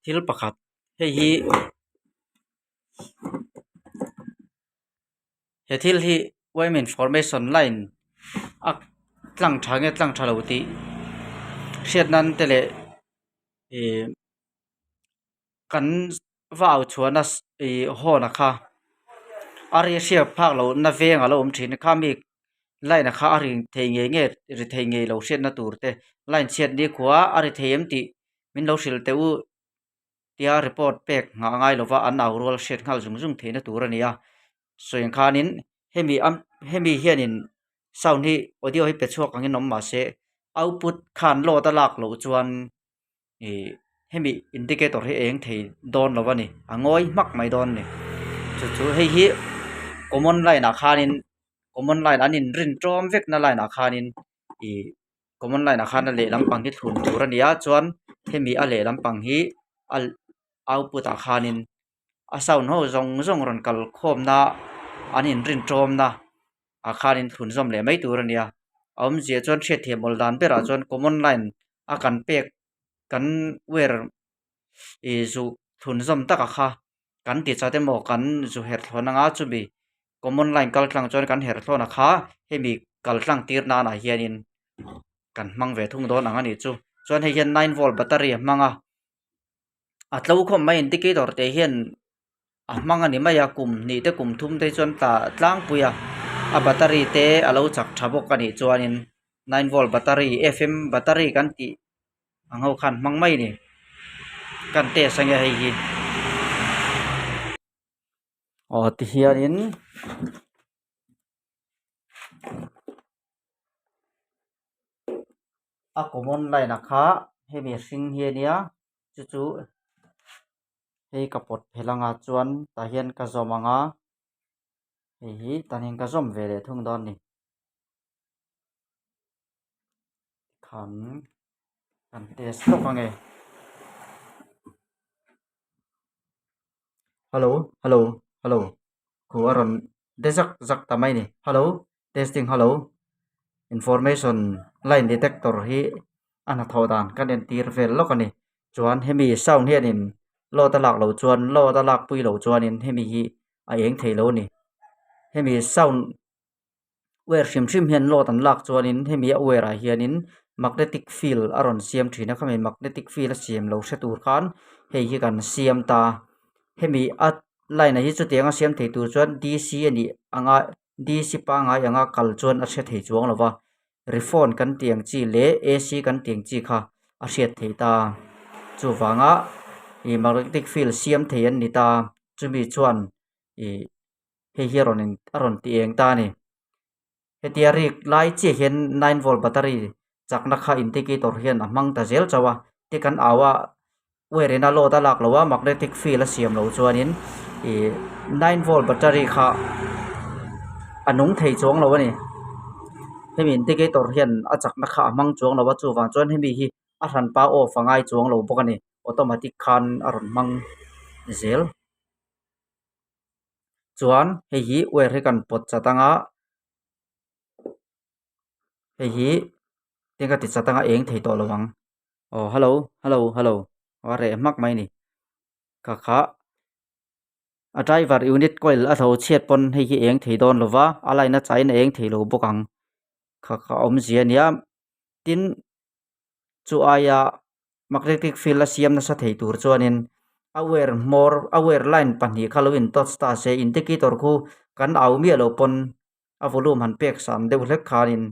Thil pakhat hei hi he thil hi yma information line a tlang tha nge tlang tha lo tih hriat nan te leh ihh kan va au chhuahna ihh horn a kha a ri hriat phak loh na veng a lo awm thin a khami line a kha a ri thei ngei nge ri thei ngei lo hriatna tur te line chhiat ni khua a ri thei em tih min lo hrilh teh u tia report pek nghah ngai lova an au rual hriat nghal zung zung theihna tur a ni a sawi ang khanin hemi a hemi hianin sound hi audio hi pe chhuak angin awm mahse output khan load a lak loh chuan ih hemi indicator hi eng thei dawn lo a ni a ngawi hmak mai dawn a ni chu chu hei hi common line ah khanin common line an inrin tawm vek na line ah khanin ih common line ah khan a lehlam pang hi thlun tur a ni a chuan hemi a lehlam pang hi a output ah khanin a sound ho zawng zawng rawn kal khawm na an inrin tawm na ah khanin thlun zawm leh mai tur a ni a a awmzia chuan hriatthiam awl dan berah chuan common line a kan pek kan wire ih zu thlun zawm tak a kha kan ti chat emaw kan zu herh thlawn anga chumi common line kal tlang chuan kan herh thlawn a kha hemi kal tlang tir nanah hianin kan hmang ve thung dawn ang a nih chu chuan hei hian nine volt battery a hmang a a tlo khawp mai indicator te hian a hmang a ni mai a kum hnih te kum thum te chuan tah tlangpui a a battery te a lo chak tha bawk a nih chuanin nine volt battery F M battery kan tih ang ho khan hmang mai a ni kan test ange hei hi aw tihianin. A common line ah kha hemi hring hi a nia chu chu hei ka pawt phelh anga chuan tah hian ka zawm ang a hei hi tah hian ka zawm ve leh thung dawn a ni khan kan test lawk ange hello hello hello khu a rawn de zak zak ta mai a ni hello testing hello information line detector hi a hnathawh dan kan entir vel lawk a ni chuan hemi sound hianin load a lak loh chuan load a lak pui loh chuanin hemi hi a eng thei lo a ni hemi sound wire hrim hrim hian load an lak chuanin hemi a wire ah hianin magnetic field a rawn siam thin a khami magnetic field a siam lo hre tur khan hei hi kan siam ta hemi a line ah hi chutiang a siam thei tur chuan D C a nih anga D C pangngai anga kal chuan a hre thei chuang lo va rephone kan tih ang chi leh A C kan tih ang chi kha a hriat theih ta chuvanga ih magnetic field siam thei an ni ta chumi chuan ih. Hei hi a rawn in a rawn ti eng ta a ni. Hetia rik lai chiah hian nine volt battery chakna kha indicator hian a hmang ta zel chauh a ti kan au a wire in a load a lak loh a magnetic field a siam loh chuanin ih nine volt battery kha a nung thei chuang lo a ni. Hemi indicator hian a chakna kha a hmang chuang lo a chuvang chuan hemi hi a hranpa off a ngai chuang lo bawk a ni automatic khan a rawn hmang zel. Chuan hei hi wire hi kan pawt chat anga hei hi eng ka ti chat anga eng thei tawh lo ang aw hello hello hello a reh hmak mai a ni kha kha a driver unit coil a tho chhiat pawn hei hi eng thei dawn lo va a line a chain a eng thei lo bawk ang kha kha awmzia a nia tin chu aia magnetic field a siam nasa thei tur chuanin a wire hmawr a wire line pahnih kha lo in touch ta se indicator khu kan au miah loh pawn a volume han pek san deuh hlek khanin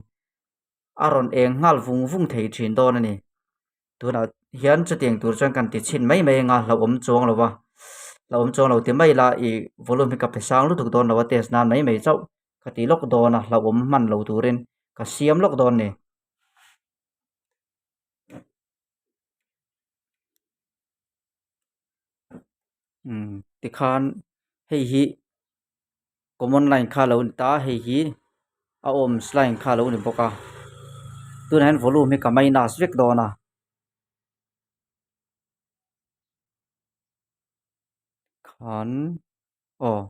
a rawn eng nghal vung vung thei thin dawn a ni tunah hian chutiang tur chuan kan ti chhin mai mai anga hlauhawm chuang lo va hlauhawm chuang lo ti mai ila ih volume hi ka pe sang lutuk dawn lo a test nan mai mai chauh ka ti lawk dawn a hlauhawm hman lo turin ka siam lawk dawn a ni. Tikhan hei hi common line kha lo ni ta hei hi a ohms line kha lo ni bawk a tunah hian volume hi ka minus vek dawn a. Khan aw.